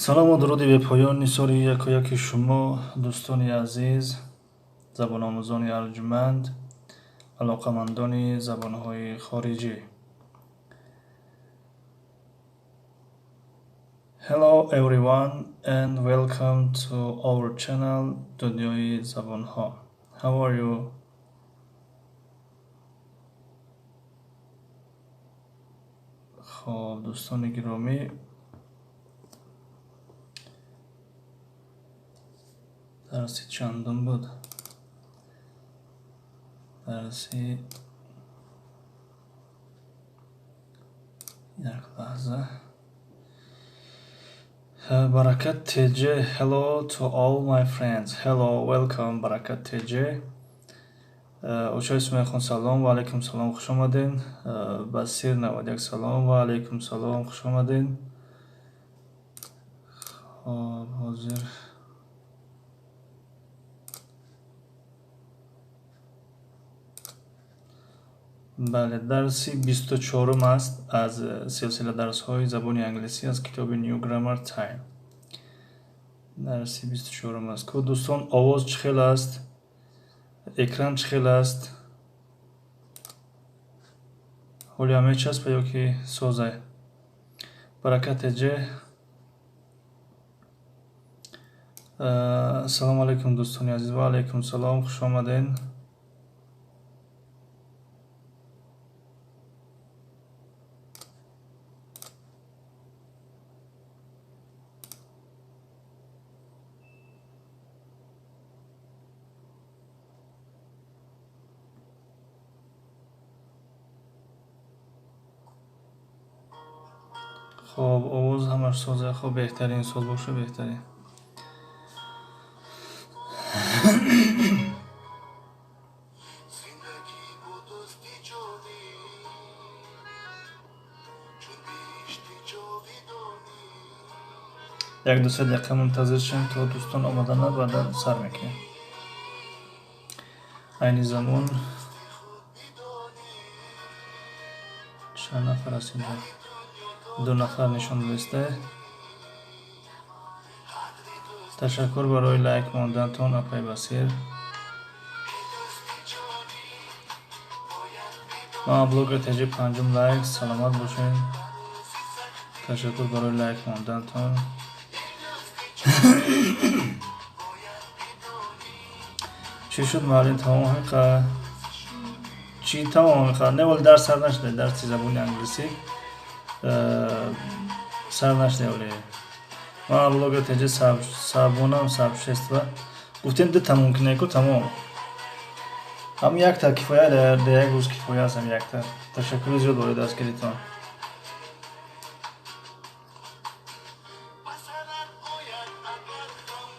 Салому дуруди бепоён нисори якояки шумо, дӯстони азиз, забономӯзони арҷуманд, алоқамандони забонҳои хориҷӣ. Hello everyone and welcome to our channel Дунёи забонҳо. How are you? Хоб, дӯстони гиромӣ, дарси чандум буд? Дарси, як лаҳза. Баракат TJ, hello to all my friends. Hello, welcome, Баракат TJ. Очаи Сумайхон, салом, ва алайкум салом, хуш омаден. Басир 91, салом, ва алайкум салом, хуш омаден. Хоб, ҳозир бале, дарси 24-ум аст аз силсила дарсҳои забони англисӣ аз китоби New Grammar Time. Дарси 24-ум аст. Ку, дӯстон, овоз чӣ хел аст? Экран чӣ хел аст? Ҳоли ҳам мечаспа ё ки созай? Баракат эҷе. Ассалому алайкум, дӯстони азиз, ва алайкум салом, хуш омаден. Хоб, овоз ҳамаш созе. Хоб, беҳтарин, соз боша, беҳтарин. Зиндагӣ бо дӯсти ҷонӣ чун биҳишти ҷовидонӣ. Як ду се дақиқа мунтазир шем, то дӯстон омадана, баъдан сар мекунем. Айни замон дӯсти худ бидонӣ. Чанд нафар аст инҷо? Ду нафар нишон додиста. Қадри дӯсти Ташаккур барои лайк мондантон, апай Басир. Дӯсти ҷонӣ бояд бидонӣ. Ман блогер теҷи, панҷум лайк, саломат бошед. Дар рӯзи сахтӣ Ташаккур барои лайк мондантон. Дӯсти ҷонӣ бояд бидонӣ. Чӣ шуд, муаллим, тамом ҳамиқа? Чӣ тамом ҳамиқа? Не, вале дарс сар нашуда, дарси забони англисӣ сар нашуда вале. Ман блогер теҷи сабонам сабшества. Гуфтем дута мумкине ку, тамом. Ҳам якта кифоя, дар як рӯз кифоя аст ҳам якта. Ташаккури зиёд барои дастгиритон. Ба сарат ояд агар ғам,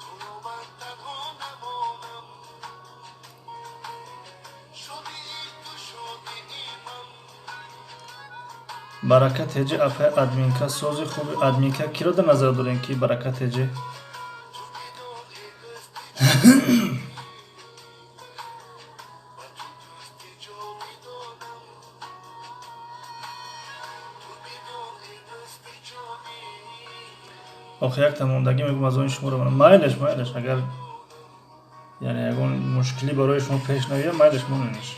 туро ман танҳо намонам. Шодии ту шодии ман. Баракат теҷи, апай админка сози хуби админка киро дар назар дорем ки, Баракат теҷи? Ту бидон, эй дӯсти ҷонӣ, ба ту дӯсти ҷовидонам. Ту бидон, эй дӯсти ҷонӣ. Охи якта мондагӣ мегӯм, аз они шуморо майлеш, майлеш, агар яъне ягон мушкилӣ барои шумо пеш наояд, майлеш, моненеш.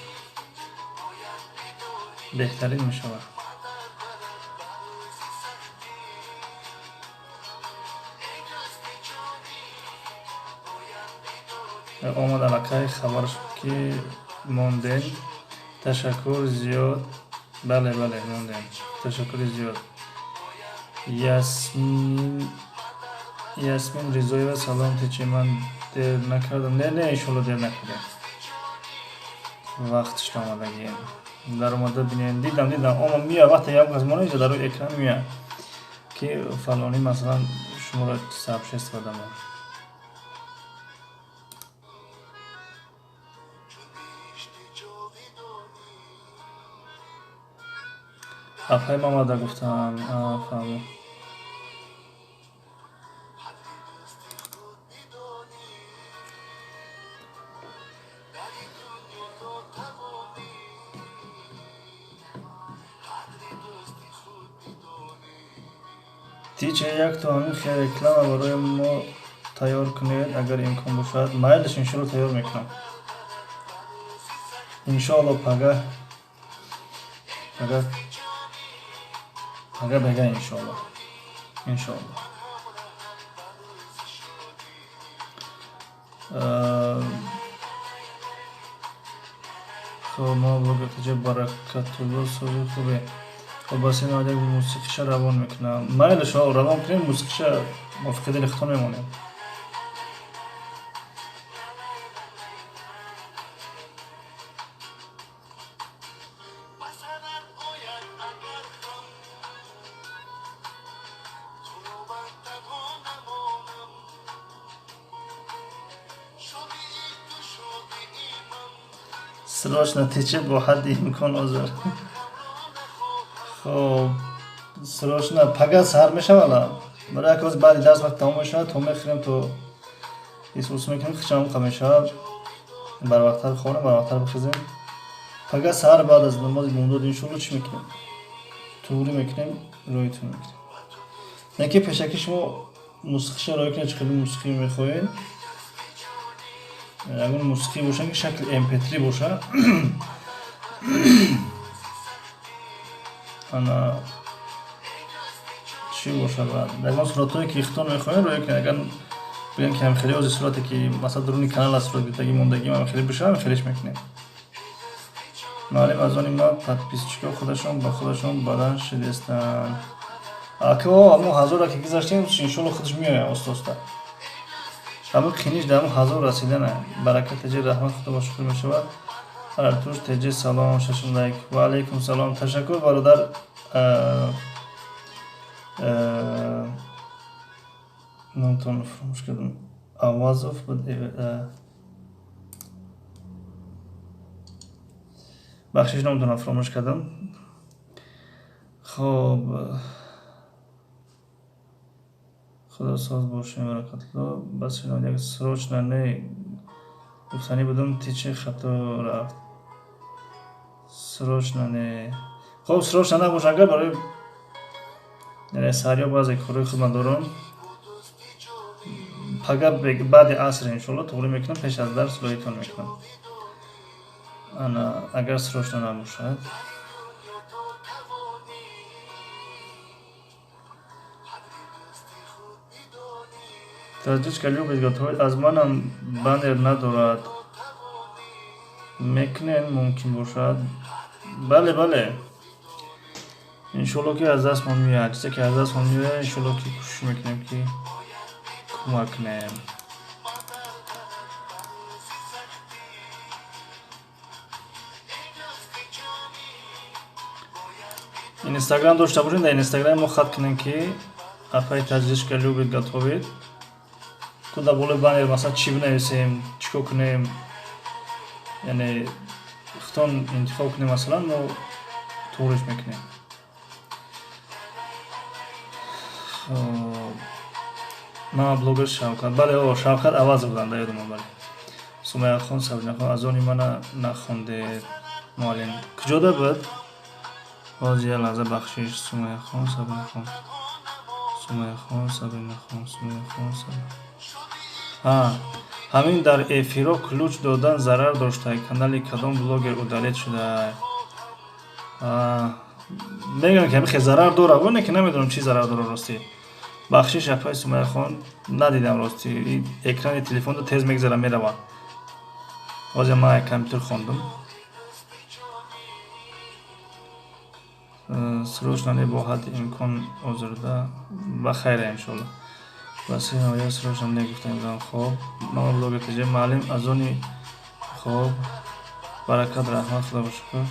Бояд бидонӣ. Беҳтарин мешавад. Падар барад ба рӯзи сахтӣ. Эй дӯсти ҷонӣ бояд бидонӣ. Омад аллакай хабар шуд ки мондем. Ташаккур зиёд. Бале, бале, мондем. Ташаккури зиёд. Ясмин, Ясмин Ризоева, салом, течи, ман дер накардам. Не, не, иншолло, дер накардем. Вақтш омадагием. Даромада бинем. Дидам, дидам. Ома мия, вақте як кас мона инҷо дар рӯи экран мия ки фалонӣ, масалан, шуморо сообщество дамон. Чун биҳишти ҷовидонӣ. Апай Мамада гуфтам, фаҳмо. Қадри дӯсти худ бидонӣ. Дар ин дунё то тавонӣ. Қадри дӯсти худ бидонӣ. Тича, якто ҳамин хел реклама барои мо тайёр кунед, агар имкон бошад. Майлаш, иншоалло, тайёр мекунам. Иншоалло, пага бега, иншоалло, иншоалло. Хоб, мо блогер тиҷа, Баракатулло, сози хубе. Хоб, бас ин як мусиқиша равон мекунам. Майли, шумо равон кунед мусиқиша, мувофиқи дили худтон мемонем. Срочно, тича, бо ҳадди имкон озар. Хоб, срочно пага саҳар мешавала, барои як рӯз баъди дарс вақт тамом мешавад, то мехӯрем, то исус мекунем, хичамқа мешавад. Барвақттар хонем, барвақттар бихезем. Пага саҳар баъд аз намози бомдод, иншоалло, чӣ мекунем? Туғрӣ мекунем, роитон мекунем. Не ки пешакӣ шумо мусиқиша роӣ кунед, чӣ хеле мусиқӣ мехоҳед. Ягон мусиқӣ боша, ки шакли mp3 боша, ана чӣ бошад, ягон суратҳое ки ихтон мехоҳед, роя кунед. Агар бигӯем, ки ҳамхеле ози сурате, ки масалан дуруни канал аст, сурат гирифтагӣ мондагӣ, ҳамхеле бишава, ҳамхелеш мекунем. Маълим, аз они ма подписчикҳо худашон ба худашон баланд шидестанд. Ако ҳамон ҳазора ки гузаштем, иншоалло, худаш меояд оста оста. Ҳамон қиниш дар ҳамон 1000 расидана. Баракат теҷи, раҳмат, худо ба шукр мешавад. Артуш теҷи, салом, шашум лайк. Ва алайкум салом, ташаккур, бародар. Номтон фаромӯш кардам, Авазов буд, бахшиш, номтонро фаромӯш кардам. Хоб, худо соз бошем, Баракатулло. Бас як срочно не гуфтанӣ будам, тичи хато рафт. Срочно не. Хоб, срочно набош, агар барои яъне саҳарё баъзе корҳои худман дорам. Пага баъди аср, иншоалло, туғрӣ мекунам, пеш аз дарс роитон мекунам, ана агар срочно набошад. Таджичка любит готовить. Аз манам баннер надорад, мекунем, мумкин бошад. Бале, бале, иншоалло, ки аз дастмон меояд. Чизе ки аз дастмон меояд, иншоалло, ки кӯшиш мекунем, ки кӯмак кунем. Инстаграм дошта бошем, дар инстаграм мо хат кунем, ки апай Таджичка любит готовить ку, дар болои баннер масалан чӣ бинависем, чӣ кор кунем, яъне худтон интихоб кунем, масалан, мо туғриш мекунем. Хоб, ман блогер Шавкат, бале, о, Шавкат Авазов будам, дар ёдам, бале. Сумаяхон, Сабринахон, аз они мана нахондед, муаллим. Куҷода буд? Ҳозир, як лаҳза, бахшиш. Сумаяхон, Сабринахон, Сумаяхон, Сабринахон, Сумаяхон, Сабрина. Ҳамин дар эфиро ключ додан зарар дошта, канали кадом блогер удалить шуда? Мегӯям, ки ҳамин хел зарар дорад, воне ки намедонам, чӣ зарар дорад, ростӣ. Бахшиш, апаи Сумаяхон, надидам, ростӣ, экрани телефонро тез мегзара, меравад. Ҳозир ман як компютер хондум. Срочно не, бо ҳадди имкон озурда. Ба хайра, иншоалло. Васия, срочно не гуфтем. Хоб, мама блогер тиҷа, маълим, аз они. Хоб, Баракат, раҳмат, худо ба шукр.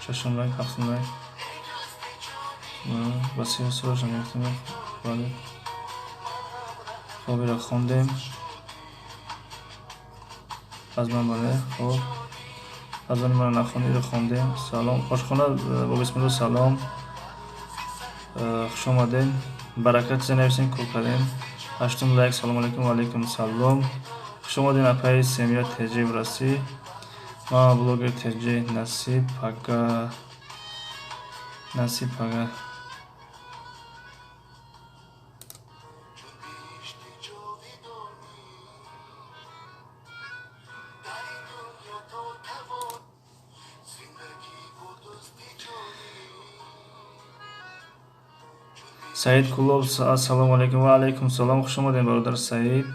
Шашум лайк, ҳафтум лайк. Васия, срочно не гуфтем, бале. Хоб, иро хондем. Аз ман, бале. Хоб, аз они мана нахонд, иро хондем. Салом, ошхона бо бисмилло, салом, хуш омадед. Баракат, чизе нависем, кор кардем. Ҳаштум лайк. Салому алайкум, ва алайкум салом, хуш омадед, апаи Семья ТЖ в России. Мама блогер ТЖ, насиб пага, насиб пага. Саид Кулоб, ассалому алайкум. Ва алайкум салом, хуш омадем, бародар Саид.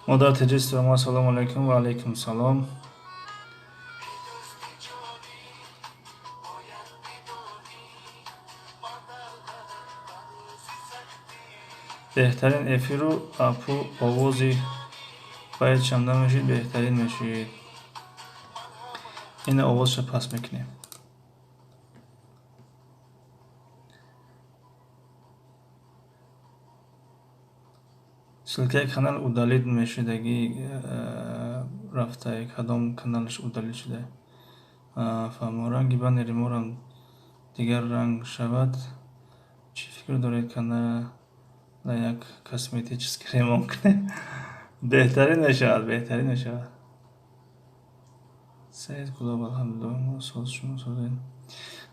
Модар Теҷистова, ассалому алайкум. Ва алайкум салом. Беҳтарин эфиру апу овози баъд чанда мешид, беҳтарин мешид. Ина овозша паст мекунем. Ссылкаи канал удалить мешудагӣ рафтае, кадом каналаш удалить шуда? Фаҳмо, ранги баннери морам дигар ранг шавад. Чӣ фикр доред, канала як косметический ремонт кунем? Беҳтарин мешавад, беҳтарин мешавад. Саид Кулоб, алҳамдулиллоҳ, мо соз, шумо созед.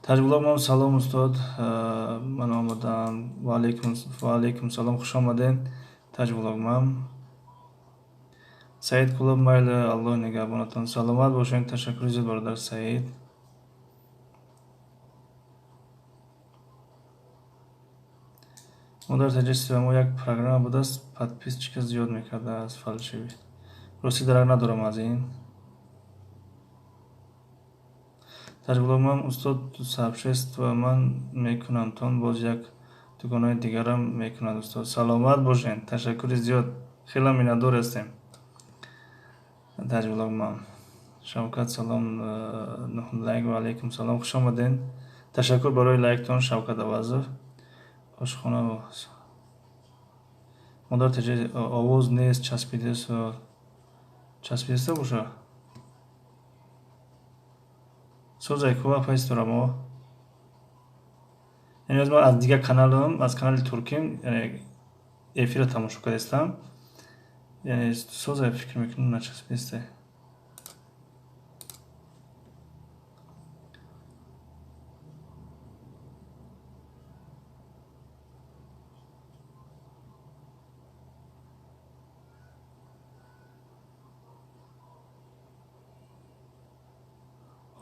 Таҷблог мам, салом устод, ман омадам. Ва алайкум салом, хуш омадед. Таҷблог мам. Саид Кулоб, майли, Аллоҳ нигаҳбонатон. Саломат бошед, ташаккури зиёд, бародар Саид. Модар Таҷистова, мо як программа будааст, подписчика зиёд мекардааст, фальшивый. Рости дарак надорам аз ин. Таҷблог мам, устод, сообщество ман мекунамтон, боз як дугонаи дигарам мекунад устод. Саломат бошед, ташаккури зиёд, хеле миннатдор ҳастем. Таҷблог мам. Шавкат, салом, нуҳум лайк. Ва алайкум салом, хуш омадед. Ташаккур барои лайктон, Шавкат Авазов. Ошхона модар Теҷа, овоз нест, часпидааст, часпидаста боша. Созай кува пайс дорамо. Яъне аз ман аз дигар каналам, аз канали Турким, яъне эфира тамошо кардастам. Яъне созай фикр мекунам начаспидаста.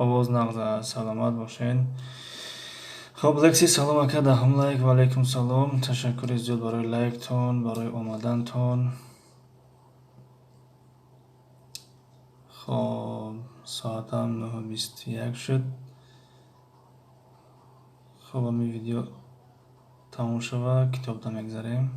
Овоз нағз аст, саломат бошед. Хоб, Лекси, салом ака, даҳум лайк. Ва алайкум салом, ташаккури зиёд барои лайктон, барои омадантон. Хоб, соатам 9:21 шуд. Хоб, ҳамин видео тамом шава, китобда мегзарем.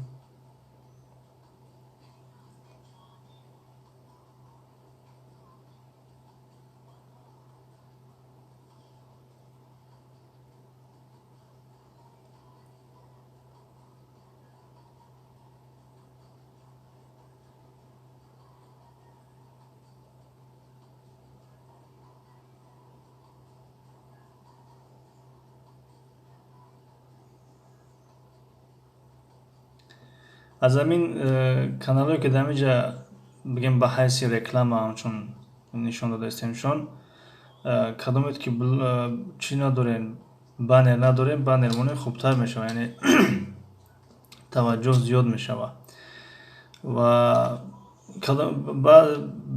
Аз ҳамин каналҳое ки дар ҳаминҷа бигем ба ҳайси реклама ҳамчун нишон додаистемшон, кадомед ки чӣ надорем, баннер надорем, баннер монем хубтар мешавад, яъне таваҷҷӯҳ зиёд мешавад. Ва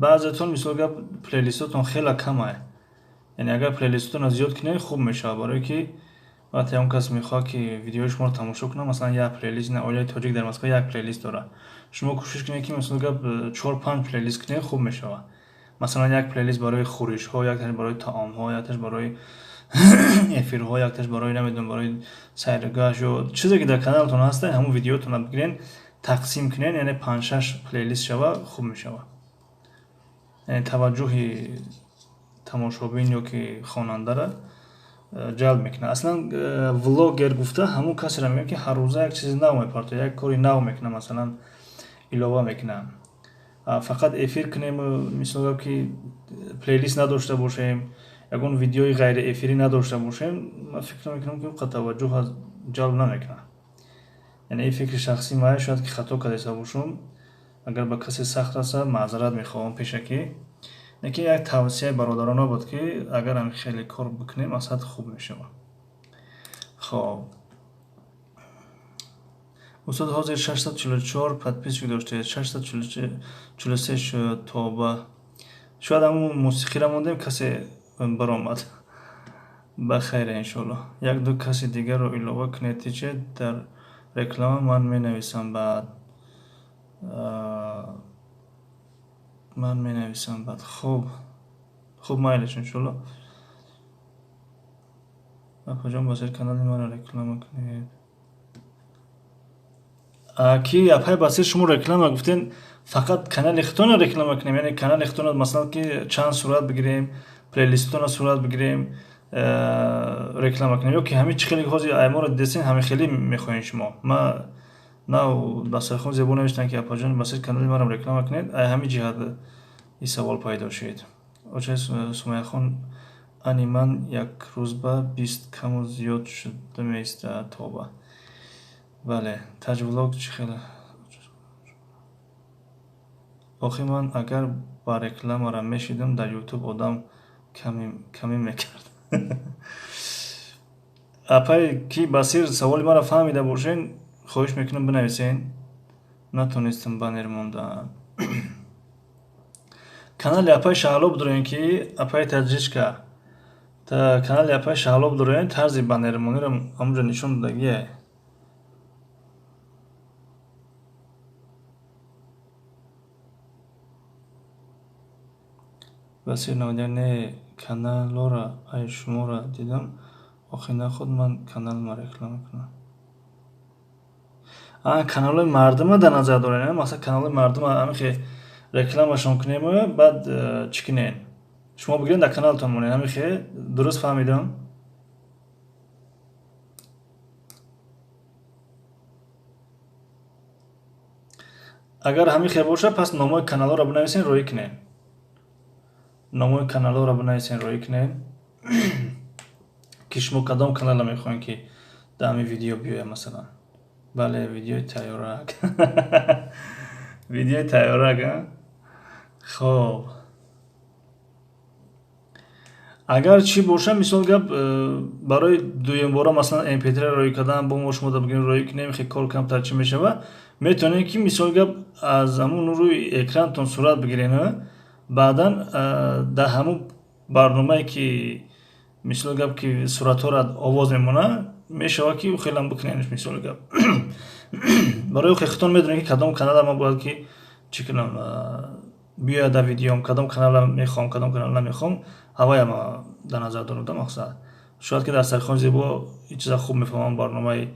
баъзетон мисол гап плейлистотон хеле камае, яъне агар плейлистотонро зиёд кунед хуб мешавад, барое ки вақте он кас мехоҳад ки видеои шуморо тамошо кунад, масалан як плейлист, на оилаи тоҷик дар Москва як плейлист дорад, шумо кӯшиш кунед ки мисол гап 4-5 плейлист кунед, хуб мешавад. Масалан як плейлист барои хӯришҳо, якташ барои таомҳо, якташ барои эфирҳо, якташ барои намедонам барои сайругашт ё чизе ки дар каналтон ҳаста, ҳамон видеотонро бигирен, тақсим кунед, яъне 5-6 плейлист шава, хуб мешавад. Яъне таваҷҷӯҳи тамошобин ё ки хонандаро ҷалб мекунад. Аслан влогер гуфта ҳамон касеро мегӯянд, ки ҳар рӯза як чизи нав мепартояд, як кори нав мекунад, масалан илова мекунад. Фақат эфир кунем, мисол гап ки плейлист надошта бошем, ягон видеои ғайриэфирӣ надошта бошем, ман фикр мекунам ки он қадр таваҷҷӯҳ ҷалб намекунад. Яъне ин фикри шахсии ман, шояд ки хато кардаиста бошум, агар ба касе сахт расад, маъзарат мехоҳам пешакӣ. Лекин як тавсияи бародарона буд, ки агар ҳам хеле кор бикунем, асад хуб мешавад. Хоб, Устод, ҳозир 644 подписчик доштед, 643 шуд. Тоба, шояд ҳамун мусиқиро мондем, касе баромад. Ба хайр, иншоалло. Як ду каси дигарро илова кунед, тиче дар реклама ман менависам баъд, ман менависам баъд. Хуб, хуб, майлиш, иншоалло. Апаҷон Басир, канали маро реклама кунед. Ки апай Басир, шумо реклама гуфтен, фақат канали худтонро реклама кунем, яъне канали худтонро, масалан, ки чанд сурат бигирем, плейлистонро сурат бигирем, реклама кунем, ё ки ҳамин чӣ хеле ҳозир айморо дидесен, ҳамин хеле мехоҳем шумо? Ма нав дастархон зебо навиштам, ки апаҷон Басир, канали маро реклама кунед. Ай ҳамин ҷиҳат ин савол пайдо шуд. Очаи Сумайяхон, ани ман як рӯзба 20 каму зиёд шуда меистад. Тоба, бале. Таҷвлог чӣ хел? Охи ман агар ба рекламара мешидам, дар Ютуб одам камӣ мекард. Апай ки Басир, саволи маро фаҳмида бошен, хоҳиш мекунам, бинависен. Натонистам баннер мондан. Канали апай Шаҳло бидорем, ки апай Таҷичка, канали апай Шаҳло бидорем, тарзи баннермониро ҳамонҷо нишон додагие. Басир навида: не, каналора ай шуморо дидам. Охи наход ман каналма реклама кунам. Каналҳои мардума дар назар дорем. Масалан, каналҳои мардума ҳамихе рекламашон кунему, баъд чӣ кунем, шумо бигирен, дар каналтон монед. Ҳамихе дуруст фаҳмидам? Агар ҳамин хел боша, пас номҳои каналҳоро бинависен, роӣ кунем. Номҳои каналҳоро бинависен, роӣ кунем, ки шумо кадом каналро мехоҳем, ки дар ҳамин видео биёяд, масалан. Бале, видеои тайёрак, видеои тайёрак. Хоб, агар чӣ боша, мисол гап, барои дуюмбора, масалан, mp3 роӣ кардан, бо мо шумо бигирем, роӣ кунем, хе кор камтар чӣ мешава. Метавонем, ки мисол гап, аз ҳамун рӯи экрантон сурат бигирем, баъдан дар ҳамун барномае, ки мисол гап, ки суратҳоро овоз мемонад, мешавад, ки хелам бикунем. Мисол гап, барои худтон медонем, ки кадом канала ман бояд ки чӣ кунам, биёяд дар видеом, кадом канала мехоҳам, кадом канала намехоҳам. Ҳаваям дар назар дорам, да мақсад. Шояд ки дар сархон зебо ин чиза хуб мефаҳмам, барномаи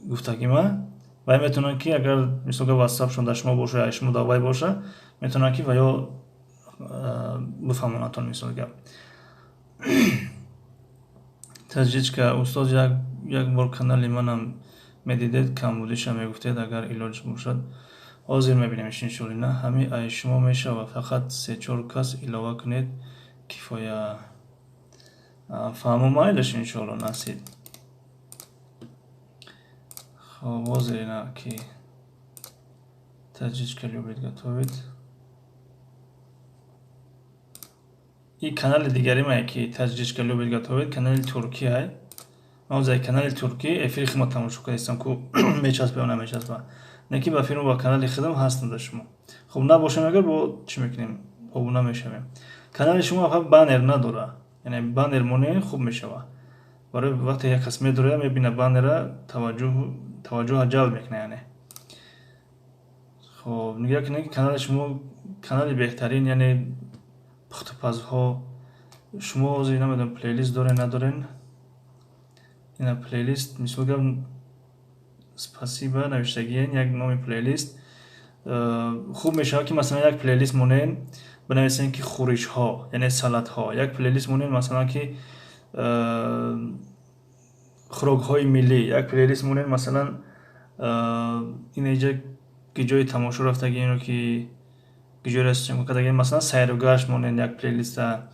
гуфтагима. Вай метавонанд, ки агар мисол гап, ватсапшон дар шумо боша, шумо дар вай боша, метавонанд, ки ва ё бифаҳмонандтон, мисол гап. Таҷичка: устоз, як бор канали манам медидед, камбудиша мегуфтед, агар илоҷ бошад. Ҳозир мебинем, иншоалло. На, ҳами ай шумо мешава, фақат се-чор кас илова кунед, кифоя. Фаҳмо, майлаш, иншоалло, насиб. Хоб, ҳозир ина ки Таҷичка любит готовить. И канали дигаримае, ки Таҷичка любит готовить, канали туркияй. Ман ҳозир канали туркӣ эфири хидмат тамошо кардистам, ку мечаспа ё намечаспа. Не ки ба филму ба канали худам ҳастам дар шумо. Хуб, набошем агар, бо чӣ мекунем, обуна мешавем. Канали шумо ака баннер надора, яъне баннер моне, хуб мешава. Барои вақте як кас медороя, мебина баннера, таваҷҷӯҳа ҷалб мекунад, яъне. Хоб, нигоҳ кунед, ки канали шумо канали беҳтарин, яъне пухтупазҳо. Шумо ҳозир намедонам, плейлист дорен, надорен. Ина плейлист, мисол гап, спасибо навиштагиен, як номи плейлист. Хуб мешавад, ки масалан як плейлист монен, бинависем, ки хӯришҳо, яъне салатҳо. Як плейлист монем, масалан, ки хӯрокҳои миллӣ. Як плейлист монем, масалан, ин иҷа ки ҷои тамошо рафтагино, ки ҷои кардагӣ, масалан, сайру гашт монем як плейлиста.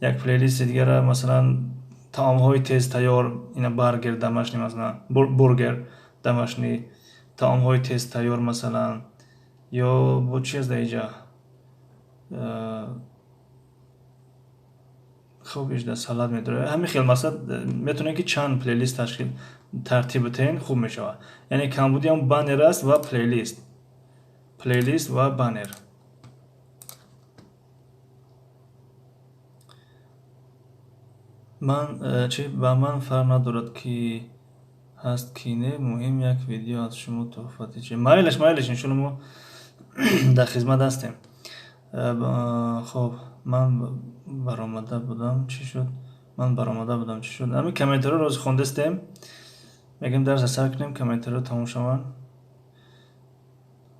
Як плейлисти дигара, масалан, таомҳои тезтайёр, ина баргер домашний, масалан, бургер домашний, таомҳои тезтайёр, масалан, ё бо чи аст дар иҷа. Хуб, ижда салат медорад. Ҳамин хел мақсад метавонед, ки чанд плейлист ташкил тартиб битаҳен, хуб мешавад. Яъне камбуди ҳам баннер аст ва плейлист. Плейлист ва баннер. Ман чи ба ман фарқ надорад, ки ҳаст, ки не, муҳим як видео аз шумо туҳфати чи. Майлаш, майлаш, иншоалло мо дар хизмат ҳастем. Хоб, ман баромада будам, чӣ шуд? Ман баромада будам, чӣ шуд? Ҳамин комментариҳоро рози хондастем. Мегӯем, дарса сар кунем, комментариҳо тамом шаванд.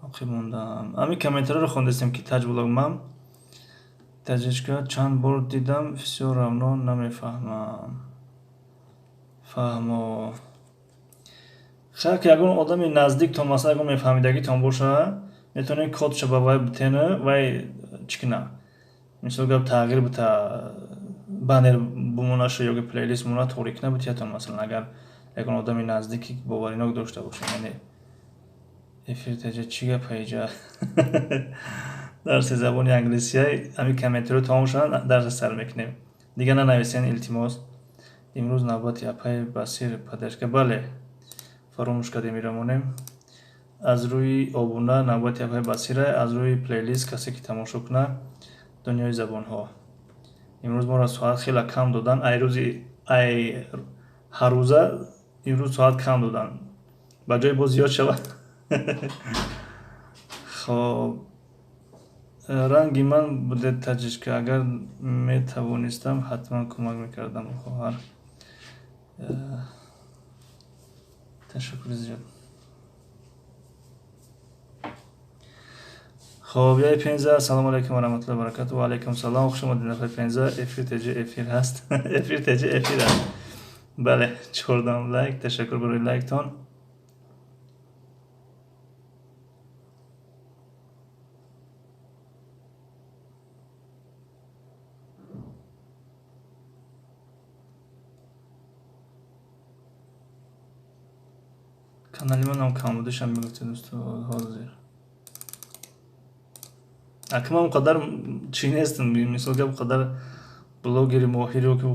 Боқӣ мондаам. Ҳамин комментариҳоро хондастем, ки таҷблог ман таҷичка чанд бор дидам, всё равно намефаҳмам. Фаҳмо. Хайр, ки ягон одами наздиктон, масалан, ягон мефаҳмидагитон боша, метавонед кодша ба вай битена, вай чӣ кина? Мисол гап, тағйир бита, баннер бумонаша ё ки плейлист мона тоғри кина битиятон, масалан, агар ягон одами наздики боваринок дошта бошед. Яъне эфир таҷа чӣ гапа иҷа? Дарси забони англисия, ҳамин комментариҳо тамом шаванд, дарса сар мекунем. Дигар нанависен, илтимос. Имрӯз навбати апаи Басир поддержка. Бале, фаромӯш кардем, ирамонем. Аз рӯи обуна навбати апаи Басира, аз рӯи плейлист касе ки тамошо кунад дунёи забонҳо. Имрӯз моро соат хеле кам додан, ай рӯзи ай ҳаррӯза имрӯз соат кам додан. Ба ҷои боз зиёд шавад. Хоб, ранги ман буде таҷичка, агар метавонистам, ҳатман кӯмак мекардам, хоҳар. Ташаккури зиёд. Хоб, яй Пенза, ассалому алайкум ва раҳматуллоҳи ва баракатуҳ. Ва алайкум салом, хуш омадед, нафари Пенза. Эфир теҷи эфир ҳаст. Эфир теҷи эфир аст. Бале, 14 лайк, ташаккур барои лайктон. Канали манам камбудишам мегуфтед, устод, ҳозир. Ака, ман он қадар чӣ нестам, мисол гап, қадар блогери моҳиро ки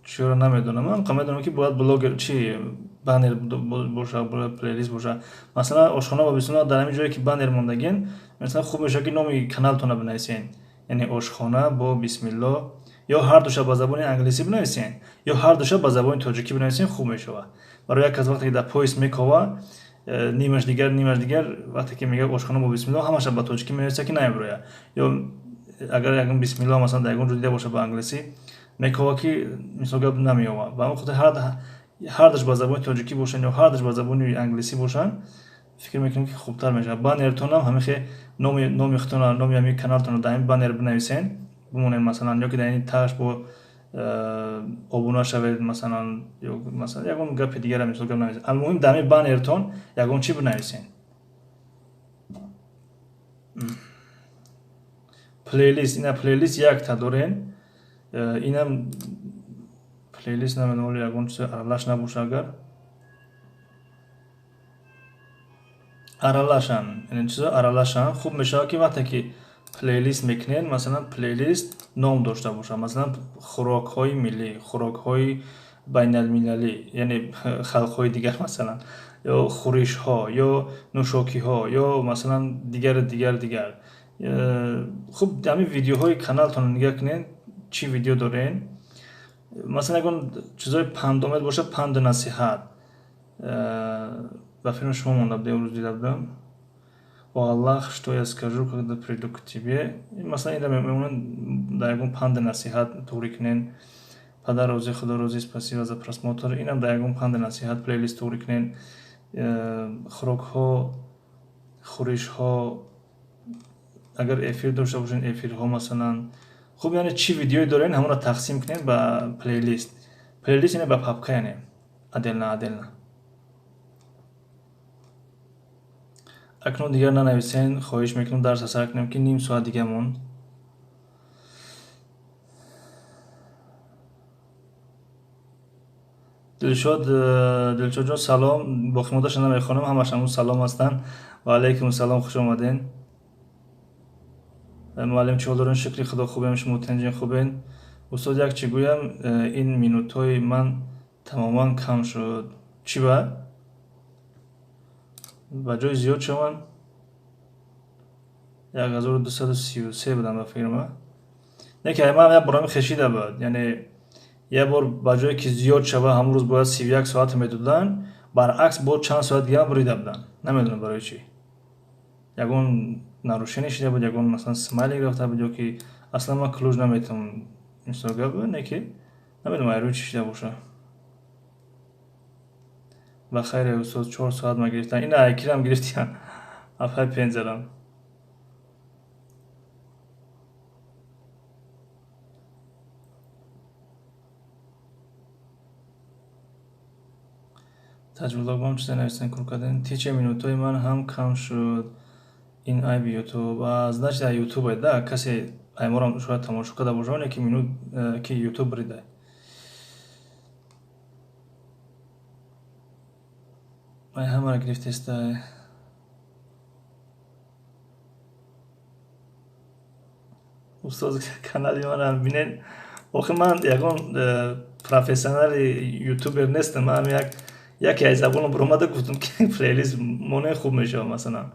чиро намедонам. Ман медонам, ки бояд блогер чи баннер боша, бояд плейлист боша. Масалан, ошхона ба бисмилла, дар ҳамин ҷое ки баннер мондагин, масалан, хуб мешавад, ки номи каналтонро бинависен. Яъне ошхона бо бисмилло, ё ҳар душа ба забони англисӣ бинависен, ё ҳар душа ба забони тоҷикӣ бинависен, хуб мешавад. Барои як кас вақте ки дар поиск мекова, нимаш дигар, нимаш дигар, вақте ки мегӯяд ошхона бо бисмилло, ҳамаша ба тоҷикӣ менависа, ки намебирояд. Ё агар ягон бисмилло, масалан, дар ягон ҷо дида боша ба англисӣ, мекова, ки мисол гап, намеёвад. Ба ҳамин хотир ҳардуш ба забони тоҷикӣ бошанд ё ҳардуш ба забони англисӣ бошанд, фикр мекунем, ки хубтар мешавад. Баннертонам ҳамин хел номи худтона, номи ҳамин каналтонро дар ҳамин баннер бинависен, бимонед, масалан, ё ки дар ин тааш бо обуна шавед, масалан, ё масалан ягон гапи дигара, мисол гап, нависед. Алмуҳим, дар ҳамин баннертон ягон чӣ бинависен. Плейлист, ина плейлист якта дорен. Инам плейлист, намедонам, оли ягон чиз аралаш набоша, агар аралашан, яъне чизо аралашан, хуб мешавад, ки вақте ки плейлист мекунед, масалан, плейлист ном дошта бошад, масалан, хӯрокҳои миллӣ, хӯрокҳои байналмилалӣ, яъне халқҳои дигар, масалан, ё хӯришҳо, ё нӯшокиҳо, ё масалан дигар, дигар, дигар. Хуб, ҳамин видеоҳои каналтонро нигоҳ кунед, чӣ видео дорен. Масалан, ягон чизои пандомед бошад, панду насиҳат. Ба филми шумо монда буда, имрӯз дида будам. О Аллах, что я скажу, когда приду к тебе. Масалан, инра мемонанд, дар ягон панду насиҳат туғрӣ кунен. Падар розӣ, Худо розӣ, спасибо за просмотр. Инам дар ягон панду насиҳат плейлист туғрӣ кунен. Хӯрокҳо, хӯришҳо, агар эфир дошта бошед, эфирҳо, масалан. Хуб, яъне чӣ видеое дорен, ҳамонро тақсим кунед ба плейлист. Плейлист яъне ба папка, яъне отдельно, отдельно. Акнун дигар нанависен, хоҳиш мекунам, дарса сар кунем, ки ним соат дига монд. Дилшод, Дилшодҷон, салом. Боқимондаша намехонам, ҳамаш ҳамун салом ҳастанд. Ва алайкум салом, хуш омаден. Муаллим, чӣ ҳол дорен? Шукри Худо, хубем, шумо тинҷин, хубен? Устод, як чӣ гӯям, ин минутҳои ман тамоман кам шуд. Чӣ ба? Ба ҷои зиёд шаванд? 1233 будам ба фикр. Не ки ман як борами хешида буд. Яъне як бор ба ҷое ки зиёд шава, ҳамон рӯз бояд 31 соат медоданд, баръакс бо чанд соат дига бурида буданд. Намедонам барои чӣ. Ягон нарушение шида буд, ягон масалан смайлик рафта буд ё ки аслан ман ключ наметавонам мисол гап, не ки намедонам айрӯи чӣ шида боша. Ба хайре, устод, 4 соат ма гирифтан. Ина айкирам гирифтиян. Афай пензарам. Таҷблогмам чизе нависен кур кардем. Тиче минутҳои ман ҳам кам шуд. Ин айби Ютуб. Значит, ай Ютуб да, касе айморам шояд тамошо карда бошад, оне ки минут ки Ютуб брида. Ай ҳамаро гирифтестай. Устоз, канали манам бинед. Охи ман ягон профессионали ютубер нестам, ман як яке аз забонам баромада гуфтам ки плейлист моне хуб мешавад масалан.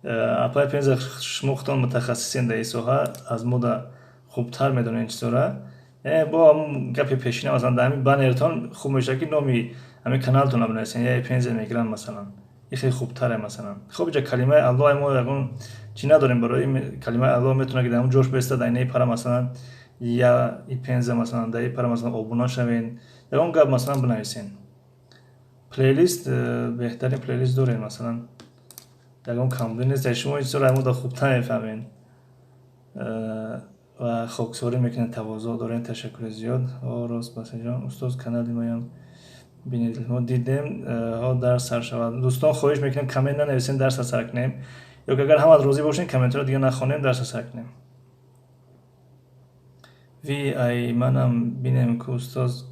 Апай Пенза, шумо худтон мутахассисен дар ин соҳа, аз мода хубтар медонед ин чизора. Бо ҳамун гапи пешина, масалан, дар ҳамин баннертон хуб мешавад ки номи ҳамин каналтонро бинависен, я Пенза мегирам масалан. Ин хеле хубтаре масалан. Хуб, иҷа калимаи Аллоҳ мо ягон чӣ надорем барои калимаи Аллоҳ, метавонад ки дар ҳамун ҷош беистад, дар инаи пара масалан я и Пенза, масалан, дар и пара масалан обуна шавен. Ягон гап масалан бинависен. Плейлист, беҳтарин плейлист дорем масалан. Ягон камбудӣ нест, шумо ин чизро аймода хубтар мефаҳмед. Ва хоксорӣ мекунед, тавозӯъ дорем, ташаккури зиёд. О, рост, Басирҷон, устоз, канали маям бинед. Мо дидем, ҳо дарс сар шавад. Дӯстон, хоҳиш мекунем, коммент нанависем, дарса сар кунем. Ё ки агар ҳамат розӣ бошем, комментҳоро дига нахонем, дарса сар кунем. Ви ай манам бинем ку устоз,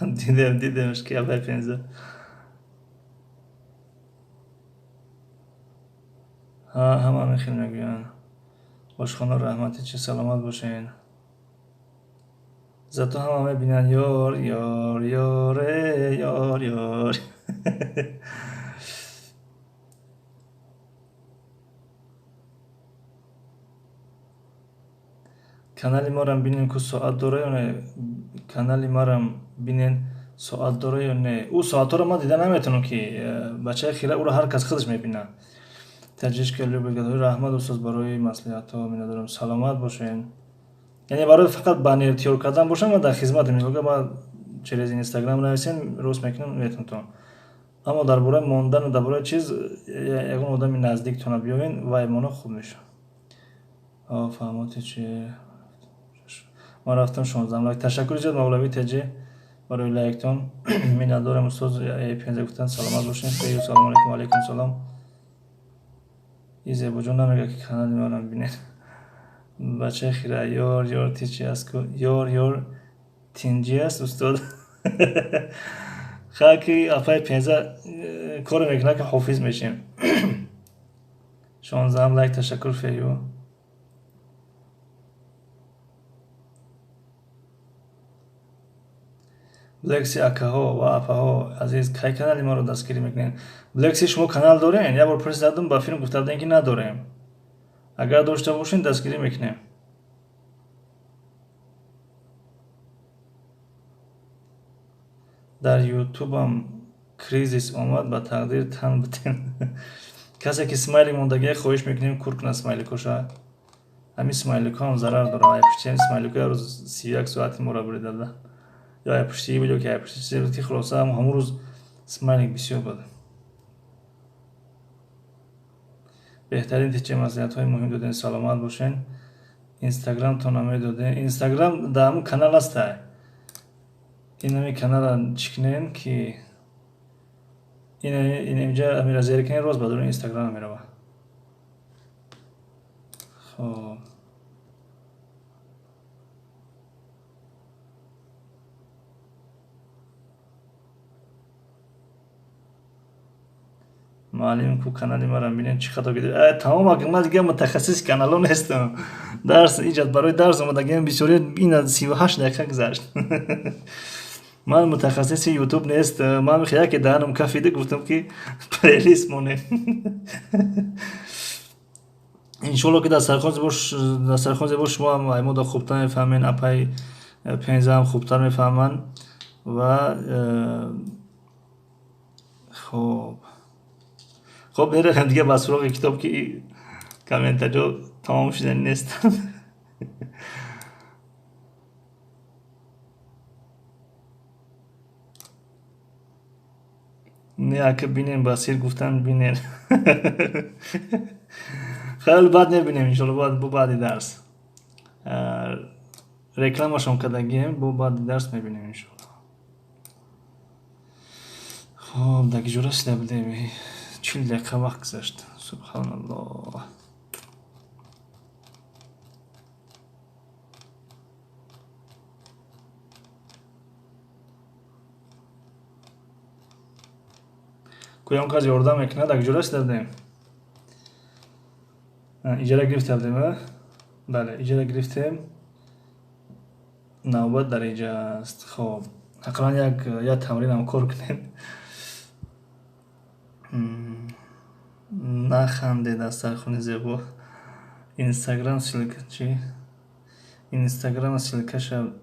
дидем, дидемш ки апай Пенза. Ҳа, ҳама мехел мегӯянд. Ошхона раҳмати чи, саломат бошед. Зато ҳама мебинанд ёр, ёр, ёре, ёр, ёр. Канали марам бинен ку соат дора ё не? Канали марам бинен соат дора ё не? Ӯ соатҳоро ман дида наметавонам ки бачаи хира, ӯро ҳар кас худаш мебинад. Таҷишка любит. Раҳмат, устоз, барои маслиҳатҳо миннатдорам. Саломат бошед. Яъне барои фақат баннер тиёр кардан бошам, ман дар хизматам. Мисолга ман через Инстаграм нависем, рост мекунам, метавонам. Аммо дар бораи мондану дар бораи чиз ягон одами наздиктона биёвен, вай мона хуб мешавад. Фаҳмоти чи? Ман рафтам 16 лайк. Ташаккури зиёд, Мавлави Теҷи, барои лайктон. Миннатдорам, устоз, пенза гуфтан, саломат бошед. Салому алайкум, алайкум салом. И зебоҷон намега ки канали манам бинед. Бачаи хира, ёр, ёр, ти чи аст ку? Ёр, ёр, тинҷӣ аст, устод. Ха ки апай Пенза коре мекунад ки ҳофиз мешем. 16 лайк, ташаккур, Фею. Блекси, акаҳо ва апаҳо азиз, кай канали маро дастгирӣ мекунед? Блекси, шумо канал дорем? Як бор пурсидам, ба филм гуфта будем ки надорем. Агар дошта бошем, дастгирӣ мекунем. Дар Ютубам кризис омад, ба тақдир тан битем. Касе ки смайлик мондагия, хоҳиш мекунем, кур кунад смайликоша. Ҳамин смайликҳо ҳам зарар дорад. Ай пушти ҳамин смайликҳо як рӯз 31 соати моро бурида буда. Ё ай пушти буд, ё ки ай пушти чизе буд ки хулоса ҳамон рӯз смайлик бисёр буд. Беҳтарин тиче, маслиҳатҳои муҳим додем, саломат бошед. Инстаграмтон намедодем. Инстаграм дар ҳамун канал ҳастай. Ин ҳамин канала чӣ кунем ки ин инҷа амира зер кунем, рост ба дуруни Инстаграм мерава. Хоб. Муаллим ку канали маро бинед, чӣ хато кардед? Тамом, ман дига мутахассиси каналҳо нестам. Дарс иҷад барои дарс омадагиам, бисёри ин 38 дақиқа гузашт. Ман мутахассиси ютуб нест. Ман яке даҳанам кафида, гуфтам, ки плейлист монем. Иншолло, ки дастархон зебо шумо ҳам аймода хубтар мефаҳмен, апай пензаам хубтар мефаҳманд. Ва хоб меравем дига ба суроғи китоб, ки комментариҳо тамом шудани нестанд. Не, ака, бинем, Басир гуфтан, бинем. Хеле баъд мебинем, иншолло, бо баъди дарс рекламашон кардагием, бо баъди дарс мебинем, иншолло. Хоб, дар киҷо расида будем? 40 дақиқа вақт гузашт, субҳаналлоҳ. Куён кас ёрдам мекунад? Дар киҷо расида будем? Иҷора гирифта будем? Бале, иҷора гирифтем. Навбат дар иҷа аст. Хоб, ақаллан як тамринам кор кунем. Нахандед, дастархони зебо. Инстаграм ссылка чи? Инстаграма ссылкаша,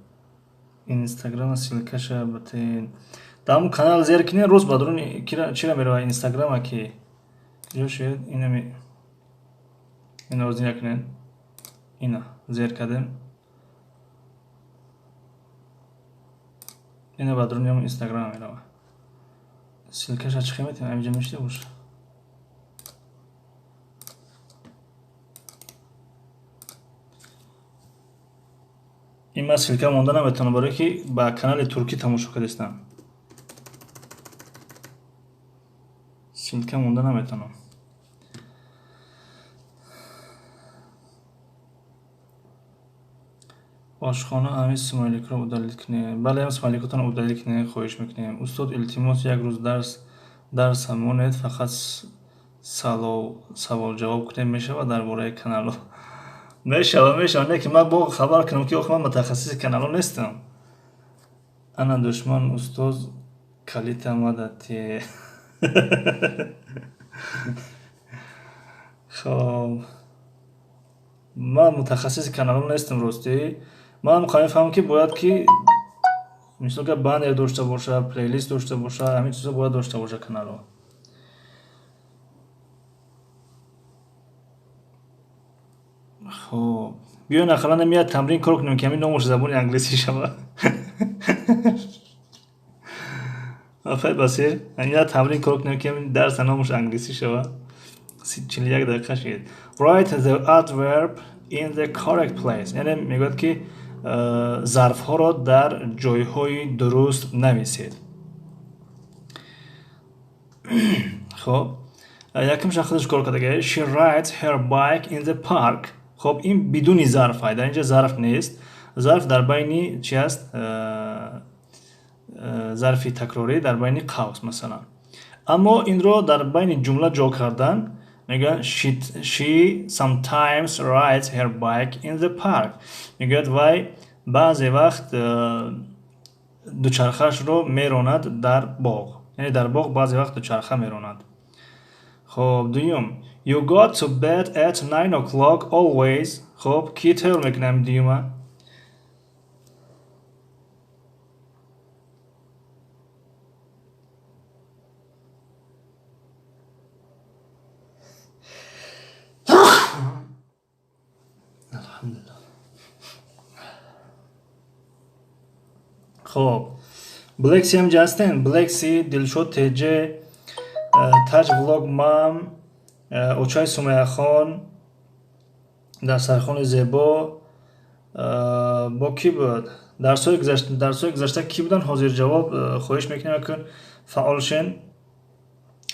инстаграма ссылкаша битен. Дар ҳамун канал зер кинен, рост ба дуруни чира мерава, инстаграма ки куҷо шуд? Инами инаро зер кунен. Ина зер кардем, ина ба дуруни ҳамун инстаграма мерава. Ссылкаша чӣ хел метавонем? Ҳаминҷа мешида боша. Ин ман ссылка монда наметавонам, барое ки ба канали туркӣ тамошо кардистам, ссылка монда наметавонам. Ошхона, ҳамин смайликро удалить кунем. Бале, ҳам смайликотонро удалить кунем, хоҳиш мекунем. Устод, илтимос, як рӯз дарса монед, фақат савол-ҷавоб кунем, мешавад? Дар бораи каналҳо мешавад, мешавад, не ки ман бо хабар кунам, ки охи ман мутахассиси каналҳо нестам. Ана душман, устоз, калита мадати. Хоб, ман мутахассиси каналҳо нестам, ростӣ. Ман мефаҳмам, ки бояд ки мисол ка баннер дошта боша, плейлист дошта боша, ҳамин чизо бояд дошта боша каналҳо. Хоб, биён, ақаллан меяд тамрин кор кунем, ки ҳамин номаш забони англисӣ шавад. Афай Басир, ҳамин тамрин кор кунем, ки ҳамин дарса номаш англисӣ шавад. 41 дақиқа шуд. Write the adverb in the correct place, яъне мегӯяд, ки зарфҳоро дар ҷойҳои дуруст нависед. Хоб, якум шахсаш кор кардага: she rides her bike in the park. Хоб, ин бидуни зарф, дар инҷа зарф нест. Зарф дар байни чи аст? Зарфи такрорӣ дар байни қавс, масалан. Аммо инро дар байни ҷумла ҷо кардан мегӯянд: she sometimes rides her bike in the park. Мегӯяд, вай баъзе вақт дучархаашро меронад дар боғ, яъне дар боғ баъзе вақт дучарха меронад. Хоб, дуюм: you go to bed at 9 o'clock always. Хоб, ки тайёр мекунад ҳамин дуюма? Алҳамдулилла. Хоб, Блекси ҳам ҷа ҳастен? Блекси, Дилшод Теҷ, Таҷ Влог, мам, Очаи Сумаяхон, дастархони зебо. Бо кӣ буд дарсҳои гузашта? Кӣ буданд ҳозир ҷавоб? Хоҳиш мекунем, акун фаъол шен,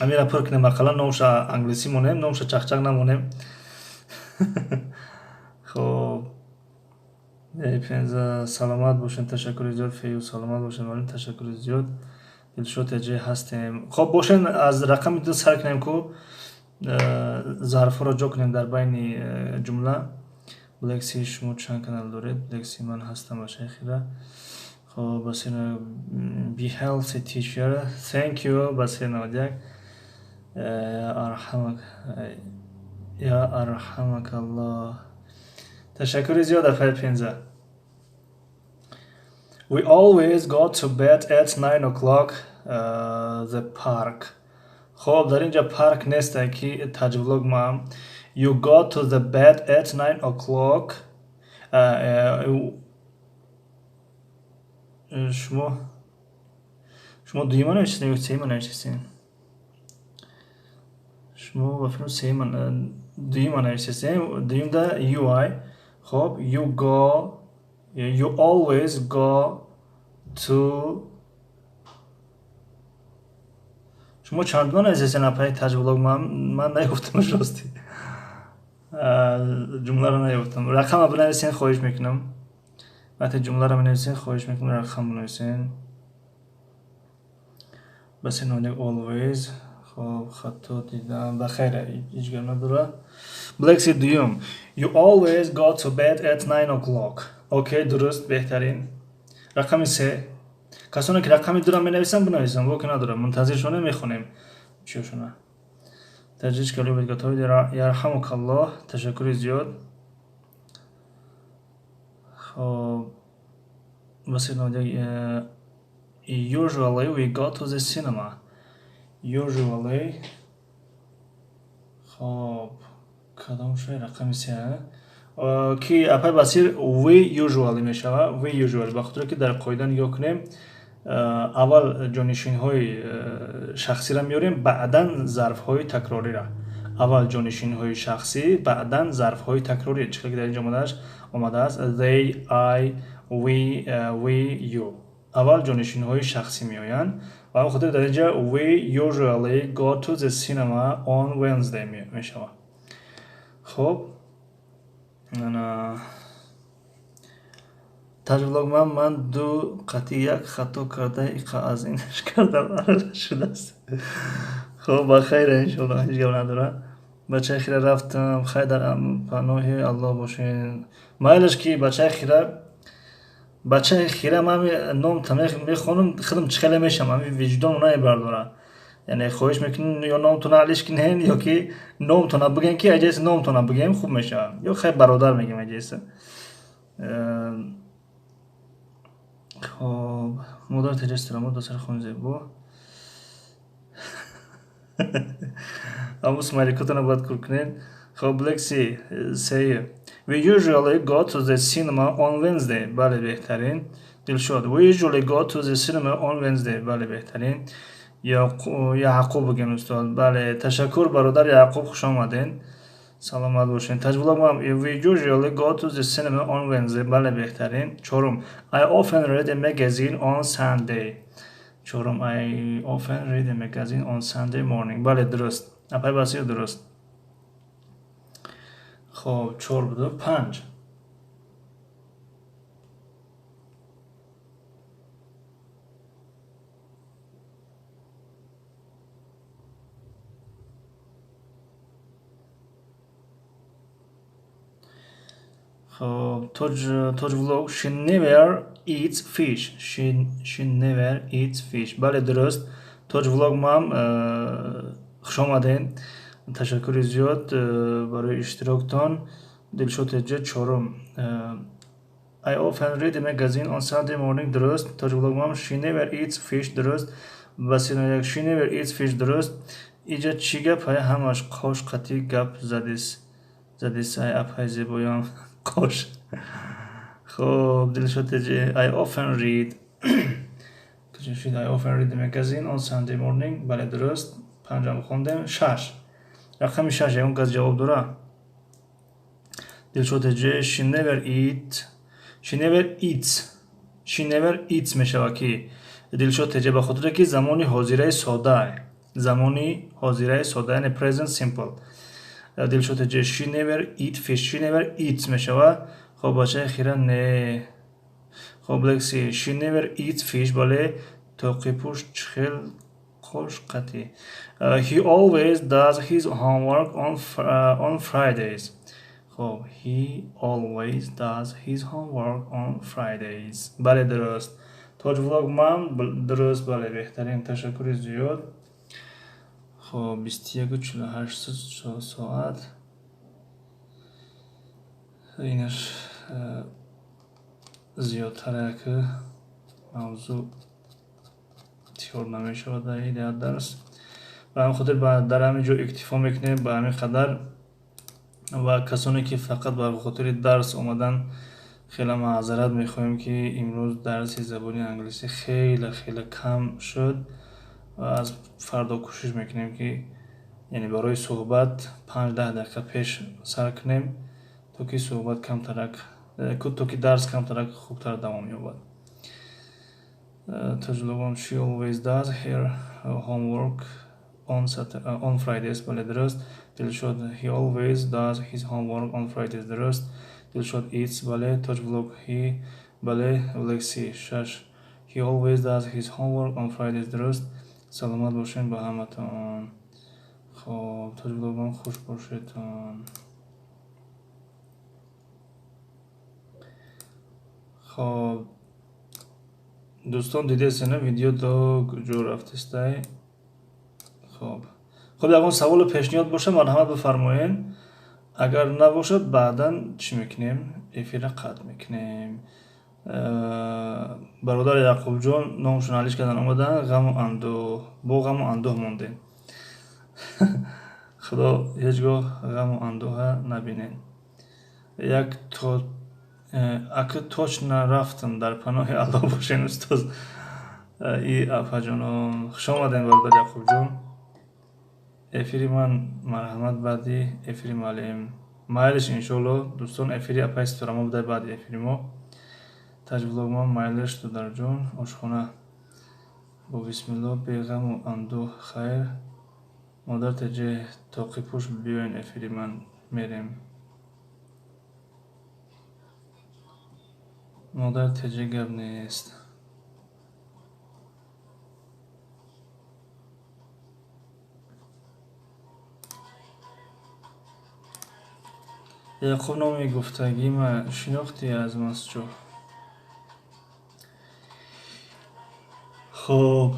амира пур кунем, ақаллан номша англисӣ монем, номша чақчақ намонем. Хоб, пенза, саломат бошед, ташаккури зиёд. Фею, саломат бошед, маълум, ташаккури зиёд. Дилшод ТЖ ҳастем. Хоб, бошен, аз рақами ду сар кунем, ку зарфҳоро ҷо кунем дар байни ҷумла. Блекси, шумо чанд канал доред? Блекси, ман ҳастам, бачаи хира. Хоб, Басир, be healthy, teacher. Thank you, Басир 91. Арҳамак я арҳамакаллоҳ. Ташаккури зиёд, афай Пенза. We always go to bed at 9 o'clock. The park. Хоб, дар инҷа парк нестай, ки таҷвлог мам. You go to the bed at 9 o'clock. Шумо дуюма нависед ё сеюма нависед? Шумо ба фикрам сеюма, дуюма нависед. Дуюмда ui. Хоб, you go, you always go to. Шумо чандума нависед, апаи таҷвлог? Ман наёфтам, рости, ҷумларо наёфтам. Рақама бинависен, хоҳиш мекунам. Вақте ҷумларо менависен, хоҳиш мекунам, рақам бинависен. Басир 91, always. Хоб, хато дидам, ба хайр, ҳеҷ гап надора. Блекси, дуюм. You always go to bed at 9 o'clock. Окей, дуруст, беҳтарин. Рақами се. Касоне ки рақами дура менависанд, бинависанд, воке надорам, мунтазир шонем, мехонем чиёшона. Таджичка любит готовить. Ярҳамукаллоҳ, ташаккури зиёд. Хоб, Басир 91, usually we go to the cinema. Usually. Хоб, кадом шои рақами се ки, апай Басир? We usually мешава. We usually, ба хотире ки дар қоида нигоҳ кунем, аввал ҷонишинҳои шахсиро меорем, баъдан зарфҳои такрорира. Аввал ҷонишинҳои шахсӣ, баъдан зарфҳои такрорӣ. Чӣ ки дар инҷо омадааст: they, I, we, you. Аввал ҷонишинҳои шахсӣ меоянд ва ҳамин хотир дар инҷа we usually go to the cinema on Wednesday мешавад. Хоб, таҷвлог, ман ду қатъи як хато карда, иқа аз инаш кардам, шудааст. Хоб, ба хайр, иншоалло, ҳеҷ гап надорад. Бачаи хира, рафтам, хайр, дар паноҳи Аллоҳ бошед. Майлаш ки, бачаи хира, бачаи хира, ман номта мехонам, худам чӣ хеле мешам, ами виҷдон намебардора. Яъне хоҳиш мекунем, ё номтона алиш кунен, ё ки номтона бигем, ки аҷаси номтона бигем, хуб мешавад, ё хайр, бародар мегем аҷаси. Хоб, модар теҷастирамо, дастархони зебо. Аммо смайликотона бояд кур кунед. Хоб, Блекси, сеи. We usually go to the cinema on Wednesday. Бале, беҳтарин. Дилшод, we usually go to the cinema on Wednesday. Бале, беҳтарин. Яъқуб бигем, устод. Бале, ташаккур, бародар Яъқуб, хуш омаден, саломат бошед. Таҷвулам, we usually go to the cinema on Wednesday. Бале, беҳтарин. Чорум. I often read a magazine on Sunday. Чорум. I often read a magazine on Sunday morning. Бале, дуруст, апай Басир, дуруст. Хоб, чор буду, панҷ. Хоб, Тоҷ влог, she never eats fish. She never eats fish. Бале, дуруст. Тоҷ влог мам, хуш омаден, ташаккури зиёд барои иштироктон. Дилшод Теҷа, чорум. I often read a magazine on Sunday morning. Дуруст. Тоҷ влог мам, she never eats fish. Дуруст. Басир як, she never eats fish. Дуруст. Иҷа чӣ гап? Ҳай, ҳамаш қош қатӣ гап задис, задис, ай апай зебоён қош. Хоб, Дилшод Теҷа, I often read. I often read the magazine on Sunday morning. Бале, дуруст. Панҷам хондем. Шаш. Рақами шаш, ягон кас ҷавоб дора? Дилшод Теҷа, she never eat. She never eats. She never eats мешава ки, Дилшод Теҷа, ба хотире ки замони ҳозираи сода, замони ҳозираи сода, яъне present simple. Дилшод Теҷа, she never eat fish. She never eats мешава. Хоб, бачаи хира, не. Хоб, лекси, she never eats fish. Бале. Тоқипӯш чихел қош қатӣ. He always does his homework on Fridays. Хоб, he always does his homework on Fridays. Бале, дуруст. Тоҷ влог ман дуруст, бале, беҳтарин, ташаккури зиёд. Хоб, 21:48 соат. Инаш зиёдтар як мавзӯъ тиёр намешавад дар ин дарс. Ба ҳамин хотир дар ҳамин ҷо иктифо мекунем ба ҳамин қадар ва касоне ки фақат ба хотири дарс омадан, хеле маъзарат мехоҳем, ки имрӯз дарси забони англисӣ хеле хеле кам шуд ва аз фардо кӯшиш мекунем, ки яъне барои суҳбат 5-10 дақиқа пеш сар кунем, то ки суҳбат камтарак, то ки дарс камтарак хубтар давом ёбад. Тоҷлогон, she always does her homework on Fridays. Бале, дуруст. Дилшод, he always does his homework on Fridays. Дуруст. Дилшод, it's, бале. Тоҷ влог, he, бале. Лексӣ, шаш, he always does his homework on Fridays. Дуруст. Саломат бошед ба ҳаматон. Хоб, Тоҷ влогон, хуш бошедтон. Хоб, дӯстон, дидесена, видео то куҷо рафтестай? Хоб, ягон саволу пешниҳод боша, марҳамат, бифармоед. Агар набошад, баъдан чӣ мекунем? Эфира қатъ мекунем. Бародари Яъқубҷон номшон алиш кардан омадан, ғаму андӯҳ, бо ғаму андӯҳ мондем. Худо ҳеҷ гоҳ ғаму андӯҳа набинед. Як то ака точно рафтам, дар паноҳи Аллоҳ бошен, устоз и апаҷонон. Хуш омадем, бародар Яъқубҷон. Эфири ман, марҳамат, баъди эфири муаллим. Майлиш, иншоалло. Дӯстон, эфири апаи Ситорамо будай баъди эфири мо. Таҷвлогман, майлиш, додарҷон. Ошхона бо бисмилло, беғаму андӯҳ, хайр. Модар теҷе, тоқипӯш, биёен эфири ман, мерем. Модар теҷе, гап нест. Яъқуб, номи гуфтагима шинохтӣ аз Масҷоҳ? Хоб,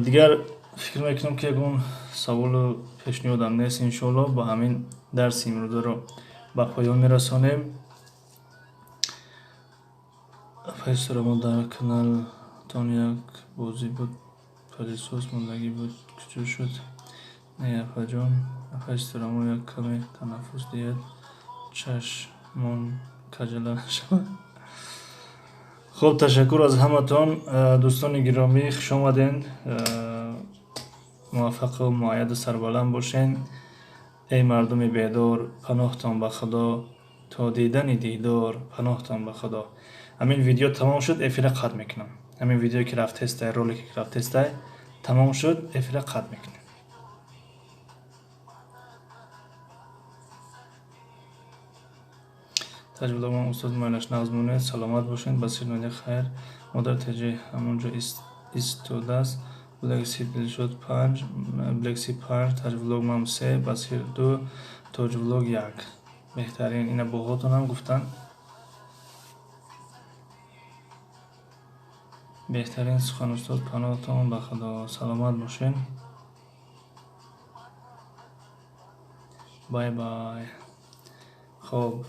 дигар фикр мекунам, ки ягон саволу пешниҳодам нест. Иншоалло, ба ҳамин дарси имрӯзаро ба поён мерасонем. Апаи Ситорамо, дар каналтон як бозӣ буд, пылесос мондагӣ буд, куҷо шуд? Не, апаҷон. Апаи Ситорамо, як каме танаффус диҳед, чашмон каҷала нашавад. Хуб, ташаккур аз ҳаматон, дӯстони гиромӣ, хуш омаден. Муваффақу муайяду сарбаланд бошен. Эй мардуми бедор, паноҳтон ба Худо, то дидани дидор, паноҳтон ба Худо. Ҳамин видео тамом шуд, эфира қатъ мекунам. Ҳамин видеое ки рафтестай, ролике ки рафтестай, тамом шуд, эфира қатъ мекунем. Таҷвлогман, устоз, майлаш, нағз монед, саломат бошед. Басир надия, хайр. Модар теҷе ҳамонҷо истодааст. Блекси, Дилшод панҷ, Блекси панҷ, Таҷвлогмам се, Басир ду, Тоҷвлог як. Беҳтарин, ина боҳотонам гуфтанд. Беҳтарин сухан, устод, паноҳтон ба Худо, саломат бошед. Bye bye. Хоб,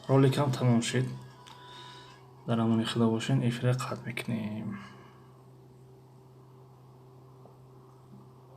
роликам тамом шуд. Дар амони Худо бошед, эфира қатъ мекунем.